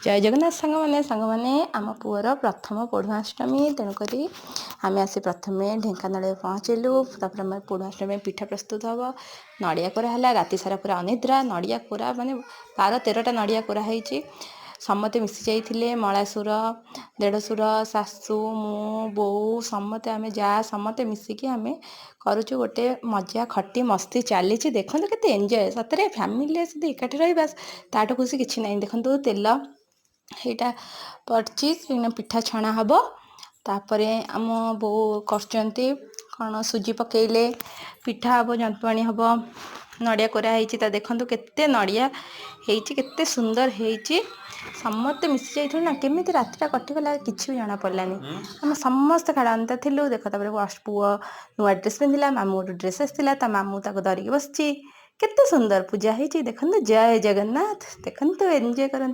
ଜୟ ଜଗନ୍ନାଥ ସାଙ୍ଗମାନେ। ସାଙ୍ଗମାନେ, ଆମ ପୁଅର ପ୍ରଥମ ପୋଢ଼ୁଆଁ ଅଷ୍ଟମୀ। ତେଣୁକରି ଆମେ ଆସି ପ୍ରଥମେ ଢେଙ୍କାନାଳରେ ପହଞ୍ଚିଲୁ। ତାପରେ ଆମର ପୋଢ଼ୁଆଁ ଅଷ୍ଟମୀ ପିଠା ପ୍ରସ୍ତୁତ ହେବ। ନଡ଼ିଆ କୋରା ହେଲା। ରାତି ସାରା ପୁରା ଅନିଦ୍ରା। ନଡ଼ିଆ କୋରା ମାନେ 12-13ଟା ନଡ଼ିଆ କୋରା ହେଇଛି। ସମସ୍ତେ ମିଶି ଯାଇଥିଲେ। ମଳାସୁର, ଦେଢ଼ସୁର, ଶାଶୁ, ମୁଁ, ବୋଉ, ସମସ୍ତେ ଆମେ ଯା ସମସ୍ତେ ମିଶିକି ଆମେ କରୁଛୁ। ଗୋଟେ ମଜା ଖଟି ମସ୍ତି ଚାଲିଛି। ଦେଖନ୍ତୁ କେତେ ଏନ୍ଜୟ। ସତରେ ଫ୍ୟାମିଲିରେ ଯଦି ଏକାଠି ରହିବା, ତାଠୁ ଖୁସି କିଛି ନାହିଁ। ଦେଖନ୍ତୁ, ତେଲ ଏଇଟା ପଡ଼ିଛି, ପିଠା ଛଣା ହେବ। ତାପରେ ଆମ ବୋଉ କରୁଛନ୍ତି କ'ଣ, ସୁଜି ପକେଇଲେ ପିଠା ହେବ, ଜନ୍ତୁଆଣି ହେବ। ନଡ଼ିଆ କୋରା ହେଇଛି। ତା ଦେଖନ୍ତୁ କେତେ ନଡ଼ିଆ ହେଇଛି, କେତେ ସୁନ୍ଦର ହେଇଛି। ସମସ୍ତେ ମିଶି ଯାଇଥିଲୁ ନା, କେମିତି ରାତିଟା କଟିଗଲା କିଛି ବି ଜଣା ପଡ଼ିଲାନି। ଆମେ ସମସ୍ତେ ଖେଳନ୍ତା ଥିଲୁ। ଦେଖ, ତାପରେ ପୁଅ ନୂଆ ଡ୍ରେସ୍ ପିନ୍ଧିଲା। ମାମୁଁ ଗୋଟେ ଡ୍ରେସ୍ ଆସିଥିଲା, ତା ମାମୁଁ ତାକୁ ଧରିକି ବସିଛି। କେତେ ସୁନ୍ଦର ପୂଜା ହେଇଛି ଦେଖନ୍ତୁ। ଜୟ ଜଗନ୍ନାଥ। ଦେଖନ୍ତୁ, ଏନ୍ଜୟ କରନ୍ତୁ।